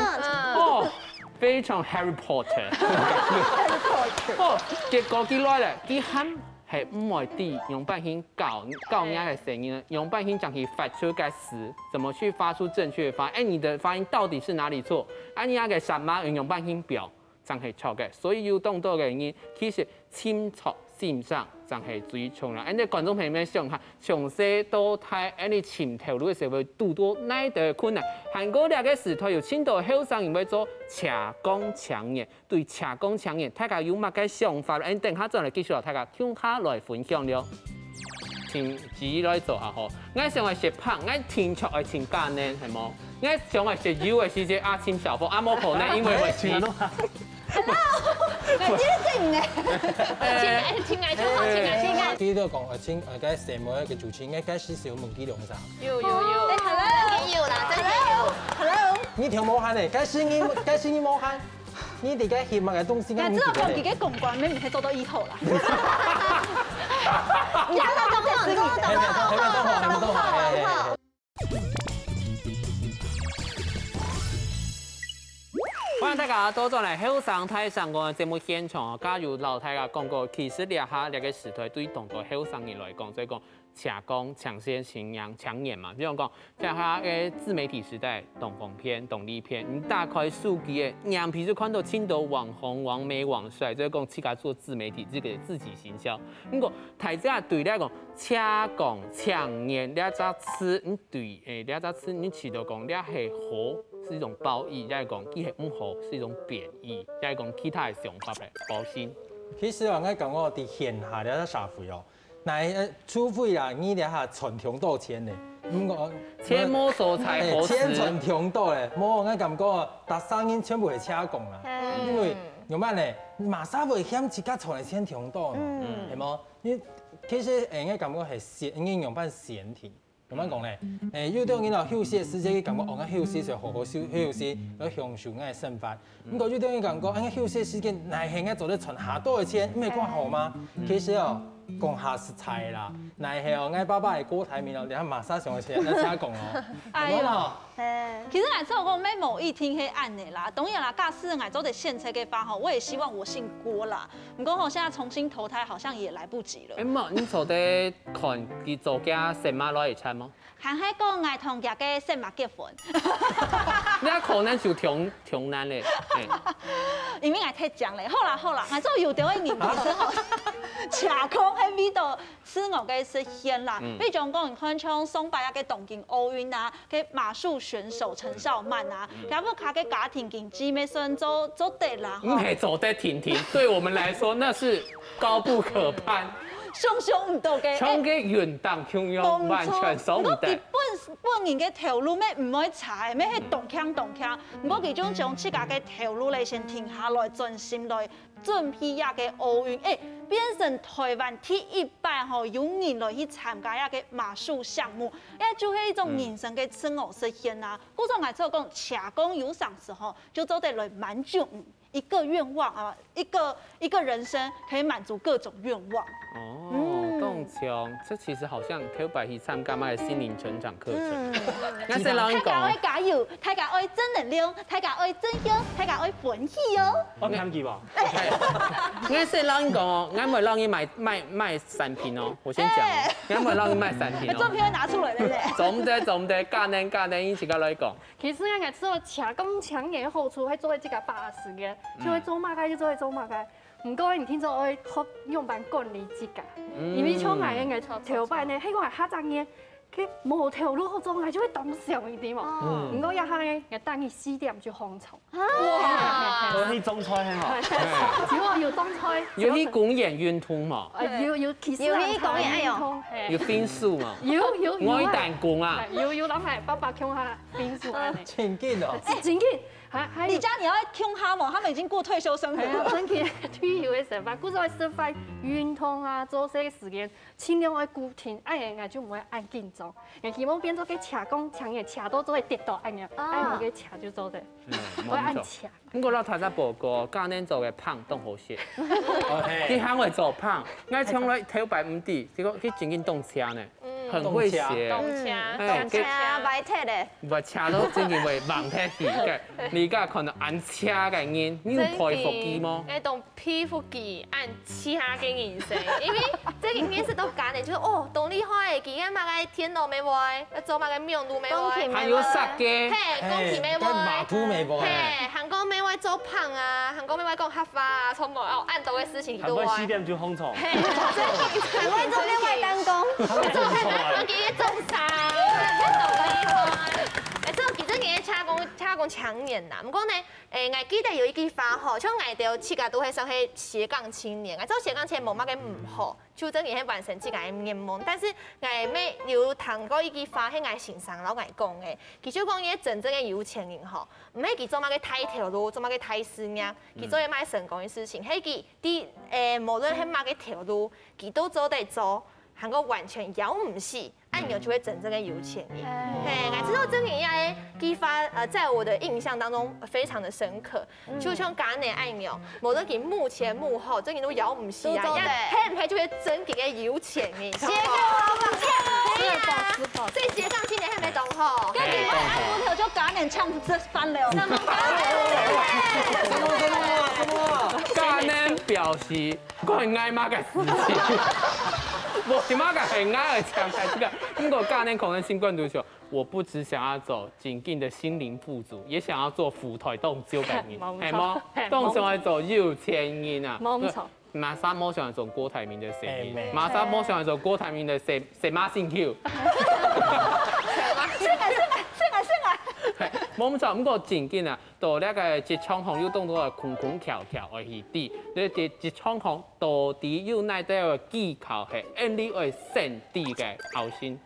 哦，非常 Harry Potter，哦，結果佢來了，佢還係毋會知用半天教教人家个聲音呢，用半天講佢發出个詞，怎麼去發出正確的發音，誒，你的發音到底是哪裡錯？啊，你那個什麼用半天表，正係錯个，所以有當多个人其實 尋著先生正係最重要。恁呢觀眾朋友們想下，從細到大，恁呢尋頭路个時候，堵到哪兜困難？還過這個時代有盡多後生人會做斜槓青年，對斜槓青年，大家有麼个想法？恁等下轉來繼續同大家共下來分享了。請繼續來做下吼，𠊎想愛食飯，𠊎定著愛請假呢，係無？𠊎想愛食油个時節啊，請小鳳啊，無可能，因為會死。 Hello，一定呢。親愛，親愛，就好，親愛，親愛。第一個講，呃，親，呃，該什麼个主持人，應該該是小問題兩儕。有有有。 Hello，有啦，真的有。 Hello，你聽無閒呢？該是你，該是你無閒。你在該翕麼个東西？那這種講，你个公關妹妹會做到以後啦。你真的懂，你真的懂，懂，懂，懂，懂。 歡迎大家倒轉來後生大聲公个節目現場哦！剛有摎大家講過，其實這下這個時代對當多後生人來講，所以講斜槓青少年青年嘛，比如講，這下个自媒體時代，當方便，當利便，你打開手機个，眼皮就看到盡多網紅、網美、網帥，所以講自家做自媒體，這個自己行銷。毋過，大家對這個斜槓青年這隻詞，你 對，誒，這隻詞你知道講，這係好是一種褒義，也係講佢係毋好是一種貶義，也係講其他个想法咧，寶信。其實啊，𠊎感覺在現下這個社會哦，那，呃，除非啊，你這下賺當多錢呢，毋過，錢無所在好使。誒，錢賺當多咧，無，𠊎感覺啊，逐儕人全部係斜槓啦，因為，仰般呢？麼儕會嫌自家賺个錢當多呢？係無？你其實，誒，𠊎感覺係選，你仰般選題。 仰般講呢？誒，有兜人哦，休息个時節，佢感覺哦，𠊎休息就好好休休息，愛享受𠊎个生活。毋過有兜人感覺，哎，休息个時間，哪係𠊎做得賺較多个錢，毋係較好嗎？其實哦，講較實在啦，哪係哦，𠊎爸爸个郭台銘哦，連麼儕想个錢，𠊎自家講哦，哎喲有無？其實𠊎知講，乜無一定係恁呢啦。當然啦，假使𠊎做得選擇个話吼，我也希望我姓郭啦。毋過吼，現在重新投胎好像也來不及了。誒，無，你做得看佢做佢生麼來會慘無？ 還係講𠊎同佢个生麼結婚。那可能就當當難咧。誒，因為𠊎忒靚咧。好啦好啦，𠊎做有兜个人，其實吼，車公係為著自我个實現啦。嗯。比如講，你看像上擺啊个東京奧運啊，个馬術選手陳少曼啊，嗯。佢屋下个家庭經濟乜算做做得啦，吼。毋係做得定定，對我們來說那是高不可攀。想像毋到个，像个雲頂共樣，無錯。完全想毋到。毋過佢本本人个頭路乜毋會差，乜係當強當強。毋過佢就將自家个頭路咧先停下來，專心來 準備這个奧運，欸，變成台灣第一擺吼，有人來去參加這个馬術項目，這就係一種人生个自我實現啊。嗯。故所𠊎就講，車公有成時候就做得來滿足你一個願望啊，一個一個人生可以滿足各種願望。哦，嗯。當像，這其實好像頭擺去參加麼个心靈成長課程。嗯。𠊎先摎你講哦。大家愛加油，大家愛正能量，大家愛正向，大家愛歡喜哦。 我聽佢無？𠊎先摎你講哦，𠊎毋會摎你賣賣賣產品哦，我先講哦，欸。𠊎毋會摎你賣產品哦。作品會拿出來，對不對？做毋得，做毋得，假呢假呢，你自家來講。其實啊，𠊎知道車公請人个好處，係做得自家把握時間，嗯。就會做麼个就做得做麼个。毋過你聽說愛學仰般管理自家，嗯。因為像𠊎个頭擺呢，係講下隻月， 佢無頭路好做，𠊎就會當想一點嘛。哦。嗯。毋過這下呢，𠊎等於四點就䟘床。啊。哇。有去種菜係無？有，有種菜。有去公園運動無？呃，有，有，其實有去公園，哎喲。運動，嘿。有分手無？有，有，有啊。愛彈弓啊。哎，有，有，人還爸爸共下分手啊呢。真緊哦。哎，真緊。還，還有。你家你要共下無？他們已經過退休生活了。哎呀，真緊，退休个生活，故所愛食飯、運動啊，做這个時間， 盡量愛固定，恁樣𠊎就毋會恁緊張。𠊎希望變做个車公，像个車都做得跌倒恁樣，啊。恁樣个車就做得。嗯，無錯。毋過摎大家報告，今年做个飯當好食。OK。佢還會做飯，𠊎從來頭擺毋知，結果佢真緊當車呢，嗯。很會寫。當車，哎，當車，壞忒咧。毋，車都真緊會橫忒去个，你家看到恁車个人，你有佩服佢無？真的，哎，當 佩服佢恁自家个人生，因為這个面試都講个，就係，哦，當厲害，佢个麼个電腦乜會，愛做麼个網路乜會，鋼琴乜會。還有設計。嘿，鋼琴乜會。嘿，該畫圖乜會。嘿，還講乜會做飯啊，還講乜會講客話啊，從來哦，恁多个事情佢都會。還會四點就䟘床。嘿，真的，還會做另外單工。做還會講佢个做啥，恁多个厲害。哎，這種其實你个車公，車公強眼呐，毋過呢， 欸，𠊎記得有一句話吼，像𠊎兜自家都係算係斜槓青年，𠊎做斜槓青年無麼个毋好，就真个係完成自家个願望。但是𠊎乜有聽過一句話，係𠊎先生摎𠊎講个，佢就講，一個真正个有錢人吼，毋係佢做麼个大頭路，做麼个大事業，佢做个麼个成功个事情，係佢在，欸，無論係麼个頭路，佢都做得做，還過完全枵毋死。 恁樣就會真正个有錢人。嘿，𠊎知道真个這个句話，呃，在我的印象當中非常的深刻。就像今年恁樣，無論佢幕前幕後，真个都枵毋死啊，都做得。也係毋係就係真个个有錢人？斜槓青年啊，是吧，是吧。所以斜槓青年係毋係當好？跟你們按摩頭就今年搶這番了。什麼？什麼？什麼？今年表示 關𠊎麼个事情？無，麼个係𠊎愛強調這個。毋過今年可能新冠毒球，我不只想要走緊緊的心靈富足，也想要做福袋當少个人，無錯。係無？嘿，當想愛做有錢人啊。無錯。馬上無想愛做郭台銘个生意，哎，沒錯。馬上無想愛做郭台銘个生，生馬辛苦。是啊，是啊，是啊，是啊。嘿，無錯，毋過正經啊， 到這个職場項有當多个空空竅竅愛去知，這職，職場項到底有哪兜个技巧係恁樣愛先知个後生？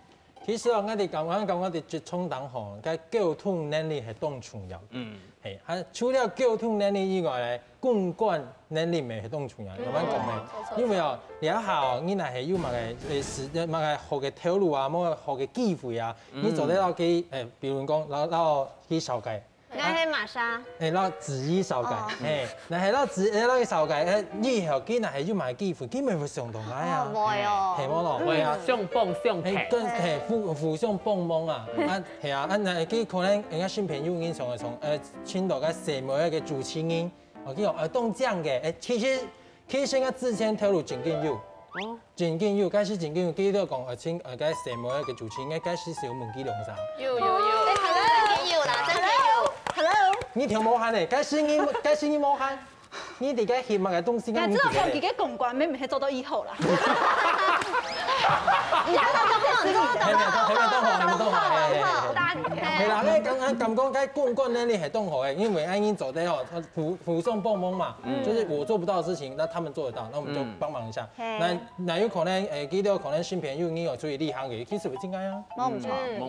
其實哦，𠊎哋感覺，感覺在職場當中，該溝通能力係當重要。嗯。嘿，啊，除了溝通能力以外呢，公關能力也係當重要。嗯，怎麼講呢？沒錯，沒錯。因為哦，你好，你若係有麼个，呃，事，麼个好个頭路啊，麼个好个機會啊，你做得到去，呃，比如講，然後，然後去紹介。 𠊎係麼儕？哎，摎子怡紹介，哦。哎，若係摎子，哎，摎佢紹介，哎，以後佢若係有麼个機會，佢乜會想到𠊎啊。哦，會哦。係無咯？會啊，相幫相哎，𢯭。跟，哎，互，互相幫忙啊。啊，係啊，啊，若佢可能人家身邊有人想，想，呃，尋到个細妹个主持人，哦，佢講，呃，當靚个，哎，其實，其實𠊎之前頭路正經有。哦。 正經有，該時正經有，佢就講，呃，請，呃，該細妹个主持人，該時係有問佢兩聲。有，有，有。哎，hello。正經有啦，正經有。Hello。你聽無閒呢？該時你，該時你無閒。你在該翕麼个東西？該這種手機个公關，妹妹係做到以後啦。你看到就不能做，還沒有動，還沒有動好，還沒有動好，嘿，嘿，嘿。嘿啦，該剛剛講該公關能力係當好誒，因為恁樣做得吼，互互相幫忙嘛，就是我做不到的事情，那他們做得到，那我們就幫忙一下。那那有可能，誒，佢兜可能新朋友，你有出去旅行个，其實會真个啊。嗯，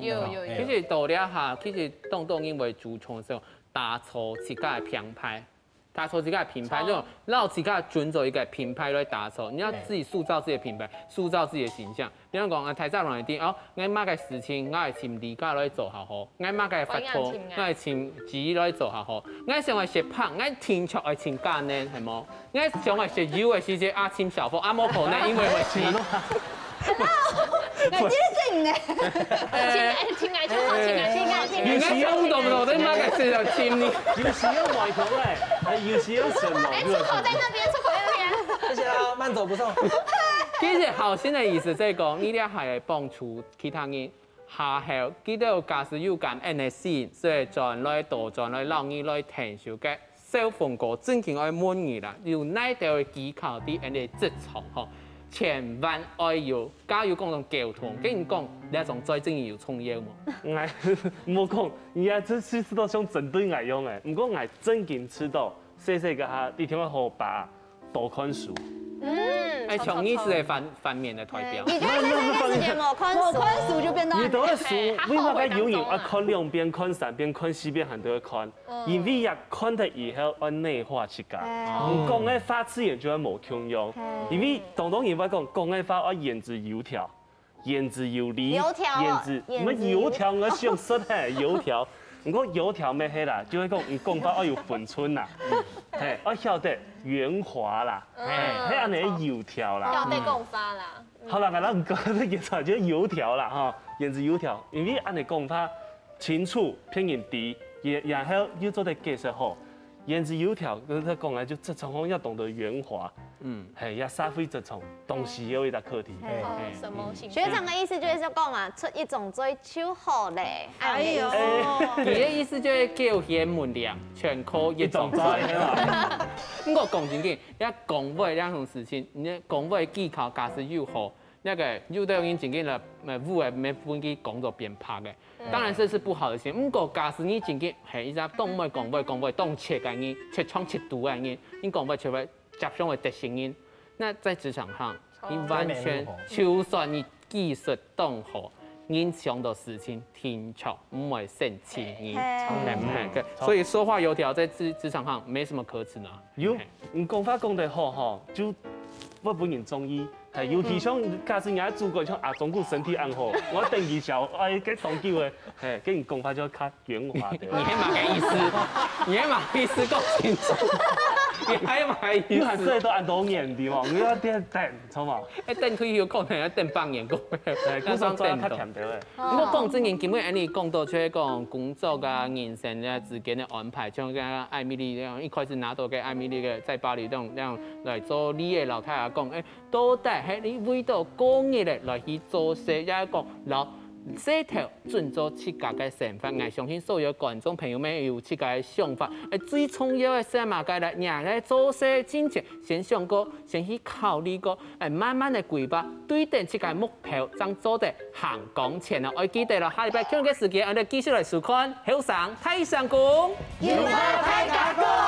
有有有。其實到這下，其實當多人會注重係打造自家个品牌。 打造自家个品牌，就讓自家準做一個品牌來打造。你要自己塑造自己的品牌，塑造自己的形象。比方講，啊，大家人一定哦，𠊎麼个事情，𠊎愛請李家來做好好；𠊎麼个發科，𠊎愛請吉來做好好；𠊎想愛食飯，𠊎定著愛請家人，係無？𠊎想愛食油个時節，啊，請小鳳，啊，無可能，因為會死。 很接近呢。親愛，親愛，親愛，親愛，親愛，親愛。有時候不懂不懂，在那個時候親你。有時候外頭哎，哎，有時候什么？哎，出口在那邊，出口在那邊。謝謝啊，慢走不送。其實好心的意思在講，你這還會幫助其他人，下後，佢兜假使有感恩的心，所以轉來、倒轉來，讓你來聽受个。 小鳳哥正經愛問你啦，有哪兜个技巧在恁个職場吼，千萬愛有，加油講講溝通，跟你講，這種最正經有重要無？𠊎無講，你啊，這是知道像針對𠊎樣誒。毋過𠊎正經知道，細細个哈，你聽我好吧，多看書。嗯，哎，從你是个反反面的代表。你就一直一直無看書，無看書就變到你都會書，為啥个有人愛看兩遍、看三遍、看四遍，還都會看？ 因為也看得以後愛內化自家。你講个話自然就會無共樣。因為當多人會講，講个話愛言之有條，言之有理，油條哦，言之，言之有條。什麼油條？我想說嘿，油條。毋過油條乜係啦，就係講你講話愛有分寸啦，嘿，愛曉得圓滑啦，嘿，係恁樣油條啦。曉得講話啦。好啦，𠊎摎你講這個就油條啦哈，言之有條，因為恁樣講話清楚，別人知，也然後又做得解釋好。 言之有條，佢講來就職場上要懂得圓滑，嗯，嘿，也社會職場當時有一個課題。哦，什麼形象？學長的意思就是說，講啊，出一張嘴就好咧。哎呦，你的意思就是叫天門梁，全靠一張嘴。毋過講正經，你講話這種事情，你講話技巧假使又好， 該個有兜人正經了，呃，舞个乜分佢講做變白个。當然這是不好的事情。毋過假使你正經係一隻當毋會講話、講話當直个人，直腸直肚个人，你講話就會接上會得罪人。那在職場上，你完全就算你技術當好，影響到事情，定著毋會生氣。你，嘿，嘿，對，所以說話油條在職職場上沒什麼可恥呢。有，你講話講得好吼，就會分人中意。 嘿，尤其像假使人家主管像阿忠牯身體恁好，𠊎等佢笑，哎，該當久誒，嘿，該人講話就較圓滑个。你還麼个意思？你還麼个意思？講清楚，你還麼个意思？你還睡到恁多年的哦，你要等等，知道嗎？哎，等退休可能要等百年過後，哎，那算等到。毋過講正經，今晡日恁樣講到，就係講工作啊、人生啊之間的安排，像剛剛艾米麗那樣，一開始拿到个艾米麗个在巴黎那樣那樣來做你个老太太講，哎， 到底係你為著个人个來去做事，也講摎事頭準做自家个生活。𠊎相信所有觀眾朋友們有自家个想法，哎，最重要个係麼个呢？你來做事進前，先想過，先去考慮過，哎，慢慢个規劃，對等自家目標，正做得行向前哦。愛記得咯，下禮拜共樣个時間，𠊎兜繼續來收看《後生大聲公》。有話大家講。